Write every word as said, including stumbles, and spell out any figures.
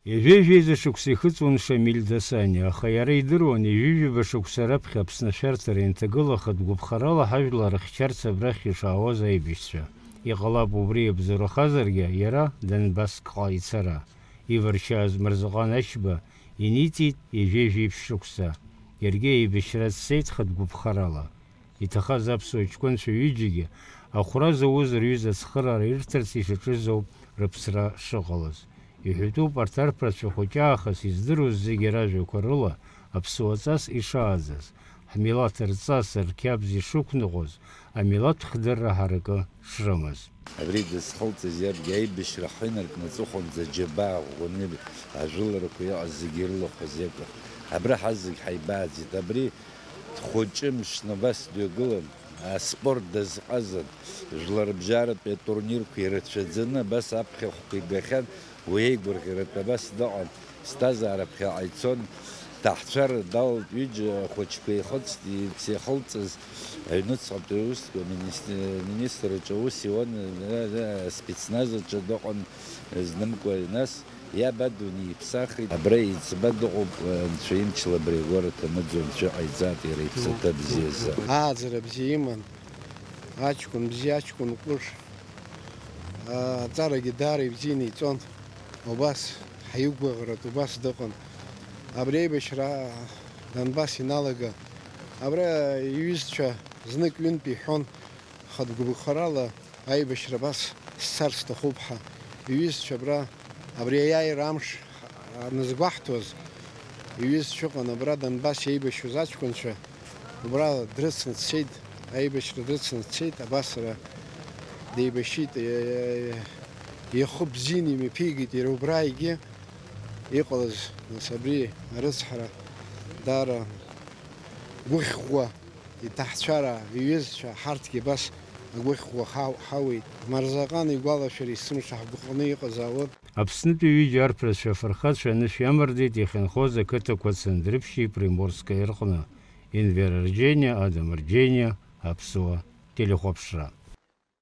Ҩажәеижәеиза шықәса ихыҵуан Шамиль Дасаниа, аха иара идыруан ҩажәижәаба шықәса раԥхьа Аԥсны ашәарҭара ианҭагыла, хатә гәаԥхарала ҳажәлар рыхьчарц абрахь ишаауаз аибашьцәа. Иҟалап убри иабзоурахазаргьы, иара Донбассҟа ицара. Иваршьааз Мырзаҟан Ашьба иниҵит ҩажәеижәеиԥшь шықәса. Иаргьы аибашьра дцеит хатә гәаԥхарала. Иҭахаз аԥсуа ҷкәынцәа ҩыџьагьы ахәра зауз рҩыза ацхыраара ирҭарц ишаҿыз ауп рыԥсра шыҟалаз. Иҳәатәуп арҭ арԥарцәа хәыҷы аахыс издыруаз зегьы ражәақәа рыла аԥсуа ҵас ишааӡаз, ҳмилаҭ рҵас рқьабз ишықәныҟәоз, амилаҭ хдырра ҳаракы шрымаз. Абри дызхылҵыз иабгьы аибашьра ҳинаркны аҵыхәанӡа џьабаа ӷәӷәаны ажәыларақәа иҟаз зегьы ирылахәыз иакәын. Абра ҳазегь ҳаибааӡеит. Абри дхәыҷы мшны абас дҩагылан, аспорт дазҟазан, жәларбжьаратәи атурнирқәа ирацәаӡаны абас аԥхьахәқәа игахьан, уи еигәырӷьаратәы абас дыҟан, ԥсҭазаара ԥхьаҟа ицон, ҭаҳцәара далалт, ҩыџьа ахәыҷқәа еихыҵт, ицеихылҵыз аҩныҵҟатәи аусқәа министр-, министрраҿы аус иуан, спецназ аҿы дыҟан, знымкәа, нас иаб адунеи иԥсахит, абра еиҵба дыҟоуп, анцәа имчла абри агәара ҭанаӡоу анцәа иҟаиҵааит иара иԥсаҭа бзиазы. Ааӡара бзиа иман, аҷкәын бзиа, аҷкәын ҟәыш, аҵарагьы даара ибзианы иҵон, убас ҳаиқәгәыӷратә убас дыҟан. Абри аибашьра Донбасс иналага, абра иҩызцәа знык-ҩынтә иҳәон, хатә гәыбӷарала аибашьра абас сцар сҭахуп ҳәа. Иҩызцәа абра, абри аиааира амш анызгәаҳҭоз, иҩызцәа ыҟан абра Донбасс еибашьуаз аҷкәынцәа, убра дрыцны дцеит, аибашьра дрыцны дцеит, абас ара деибашьит, е-, ихы бзианы имҩаԥигеит иара убраагьы иҟалаз, нас, абри арыцҳара даара гәыхьӷәӷәа, иҭаҳцәара, иҩызцәа, ҳарҭгьы абас агәыхьӷәӷәа ҳау-, ҳауеит. Марзаҟан игәалашәара есымша ҳгәыҟны иҟазаауан. Аԥснытәи ҩыџьа арԥарцәа афырхацәа анышә иамардеит иахьынхоз ақыҭақәа Цандрыԥшьи Приморскаи рҟны. Енвер Арџьениа, Адам Арџьениа, Аԥсуа телехәаԥшра.